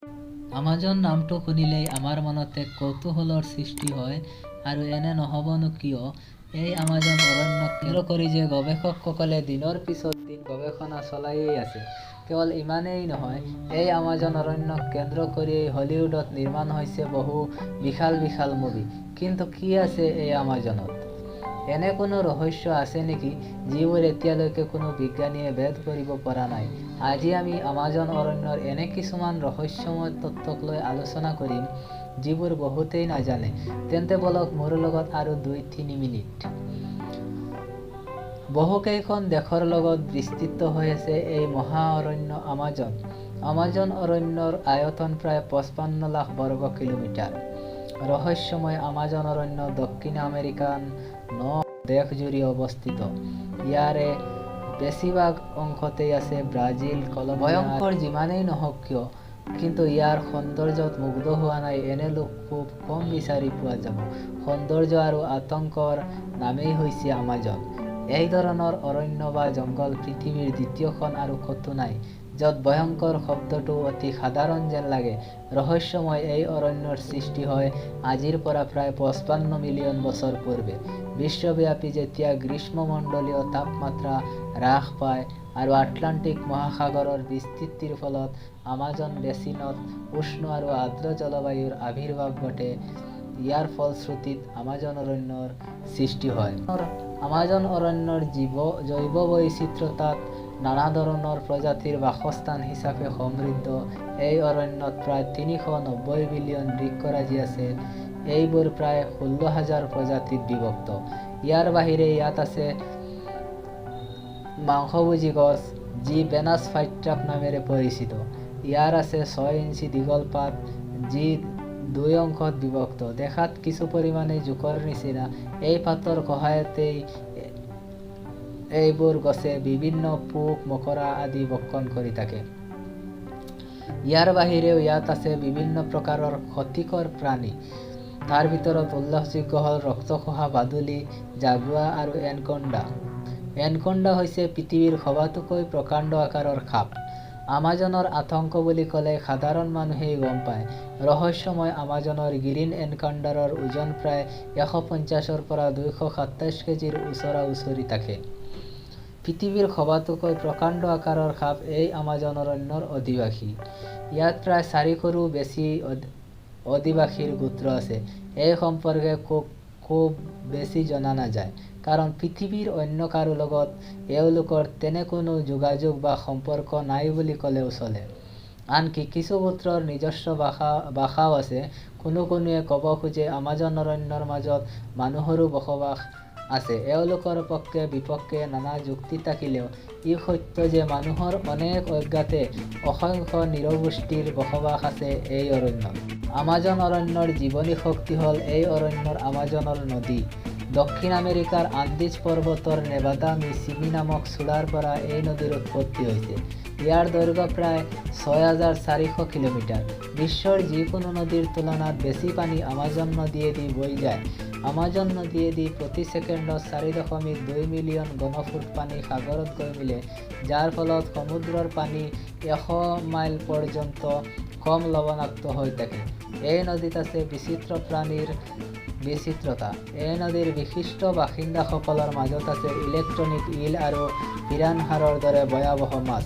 Amazon নামটো শুনিলেই আমাৰ মনত এক কৌতূহলৰ সৃষ্টি হয় আৰু এনে নহ'বনো কিয়, এই আমাজন অৰণ্যক কেন্দ্ৰ কৰি যে গৱেষকসকলে দিনৰ পিছত দিন গৱেষণা চলায়েই আছে। কেৱল ইমানেই নহয়, এই আমাজন অৰণ্যক কেন্দ্ৰ কৰিয়েই হলিউডত নিৰ্মাণ হৈছে বহু বিশাল বিশাল মুভি। কিন্তু কি আছে এই আমাজনত? এনে কোনো ৰহস্য আছে নেকি যিবোৰ এতিয়ালৈকে কোনো বিজ্ঞানীয়ে ভেদ কৰিব পৰা নাই? আজি আমি আমাজন অৰণ্যৰ এনে কিছুমান ৰহস্যময় তথ্যক লৈ আলোচনা কৰিম যিবোৰ বহুতেই নাজানে। তেন্তে বলক মোৰ লগত আৰু 2-3 মিনিট। বহুকেইখন দেশৰ লগত বিস্তৃত হৈ আছে এই মহা অৰণ্য আমাজন। আমাজন অৰণ্যৰ আয়তন প্ৰায় 55 লাখ বৰ্গ কিলোমিটাৰ। ৰহস্যময় আমাজন অৰণ্য দক্ষিণ আমেৰিকান ন দেশজুৰি অৱস্থিত। ইয়াৰে বেছিভাগ অংশতেই আছে ব্ৰাজিল, কলম্বিয়া। ভয়ংকৰ যিমানেই নহওক কিয়, কিন্তু ইয়াৰ সৌন্দৰ্যত মুগ্ধ হোৱা নাই এনে লোক খুব কম বিচাৰি পোৱা যাব। সৌন্দৰ্য আৰু আতংকৰ নামেই হৈছে আমাজন। এই ধৰণৰ অৰণ্য বা জংঘল পৃথিৱীৰ দ্বিতীয়খন আৰু ক'তো নাই, য'ত ভয়ংকৰ শব্দটো অতি সাধাৰণ যেন লাগে। ৰহস্যময় এই অৰণ্যৰ সৃষ্টি হয় আজিৰ পৰা প্ৰায় 55 মিলিয়ন বছৰ পূৰ্বে। বিশ্বব্যাপী যেতিয়া গ্ৰীষ্মমণ্ডলীয় তাপমাত্ৰা হ্ৰাস পায় আৰু আটলাণ্টিক মহাসাগৰৰ বিস্তৃতিৰ ফলত আমাজন বেচিনত উষ্ণ আৰু আৰ্দ্ৰ জলবায়ুৰ আৱিৰ্ভাৱ ঘটে, ইয়াৰ ফলশ্ৰুতিত আমাজন অৰণ্যৰ সৃষ্টি হয়। আমাজন অৰণ্যৰ জৈৱ বৈচিত্ৰতাত নানা ধৰণৰ প্ৰজাতিৰ বাসস্থান হিচাপে সমৃদ্ধ। এই অৰণ্যত প্ৰায় 390 বিলিয়ন বৃক্ষৰাজি আছে। এইবোৰ প্ৰায় 16 হাজাৰ প্ৰজাতিত বিভক্ত। ইয়াৰ বাহিৰে ইয়াত আছে মাংসভোজী গছ, যি ভেনাছ ফ্লাইট্ৰাপ নামেৰে পৰিচিত। ইয়াৰ আছে 6 ইঞ্চি দীঘল পাত, যি দুই অংশত বিভক্ত। দেখাত কিছু পৰিমাণে জোকৰ নিচিনা। এই পাতৰ সহায়তেই এইবোৰ গছে বিভিন্ন পোক মকৰা আদি ভক্ষণ কৰি থাকে। ইয়াৰ বাহিৰেও ইয়াত আছে বিভিন্ন প্ৰকাৰৰ ক্ষতিকৰ প্ৰাণী। তাৰ ভিতৰত উল্লেখযোগ্য হ'ল ৰক্তখোৱা বাদুলি, জাগুৱা আৰু এনকোণ্ডা। এনকোণ্ডা হৈছে পৃথিৱীৰ সবাতোকৈ প্ৰকাণ্ড আকাৰৰ সাপ। আমাজনৰ আতংক বুলি ক'লে সাধাৰণ মানুহেই গম পায়। ৰহস্যময় আমাজনৰ গ্ৰীণ এনকোণ্ডাৰৰ ওজন প্ৰায় 150ৰ পৰা 227 কেজিৰ ওচৰা উচৰি থাকে। পৃথিৱীৰ সবাতোকৈ প্ৰকাণ্ড আকাৰৰ সাপ এই আমাজন অৰণ্যৰ অধিবাসী। ইয়াত প্ৰায় 400ৰো বেছি অধিবাসীৰ গোত্ৰ আছে। এই সম্পৰ্কে খুব বেছি জনা নাযায়, কাৰণ পৃথিৱীৰ অন্য কাৰো লগত এওঁলোকৰ তেনে কোনো যোগাযোগ বা সম্পৰ্ক নাই বুলি ক'লেও চলে। আনকি কিছু গোত্ৰৰ নিজস্ব ভাষাও আছে। কোনো কোনোৱে ক'ব খোজে আমাজন অৰণ্যৰ মাজত মানুহৰো বসবাস আছে। এওঁলোকৰ পক্ষে বিপক্ষে নানা যুক্তি থাকিলেও ই সত্য যে মানুহৰ অনেক অজ্ঞাতে অসংখ্য নৃগোষ্ঠীৰ বসবাস আছে এই অৰণ্যত। আমাজন অৰণ্যৰ জীৱনী শক্তি হ'ল এই অৰণ্যৰ আমাজনৰ নদী। দক্ষিণ আমেৰিকাৰ আন্দিজ পৰ্বতৰ নেভাদা মিচিমি নামক চূড়াৰ পৰা এই নদীৰ উৎপত্তি হৈছে। ইয়াৰ দৈৰ্ঘ্য প্ৰায় 6400 কিলোমিটাৰ। বিশ্বৰ যিকোনো নদীৰ তুলনাত বেছি পানী আমাজন নদীয়েদি বৈ যায়। আমাজন নদীয়েদি প্ৰতি ছেকেণ্ডত 4.2 মিলিয়ন ঘনফুট পানী সাগৰত গৈ মিলে, যাৰ ফলত সমুদ্ৰৰ পানী 100 মাইল পৰ্যন্ত কম লবণাক্ত হৈ থাকে। এই নদীত আছে বিচিত্ৰ প্ৰাণীৰ বিচিত্ৰতা। এই নদীৰ বিশিষ্ট বাসিন্দাসকলৰ মাজত আছে ইলেক্ট্ৰনিক ইল আৰু পিৰানহাৰৰ দৰে ভয়াৱহ মাছ।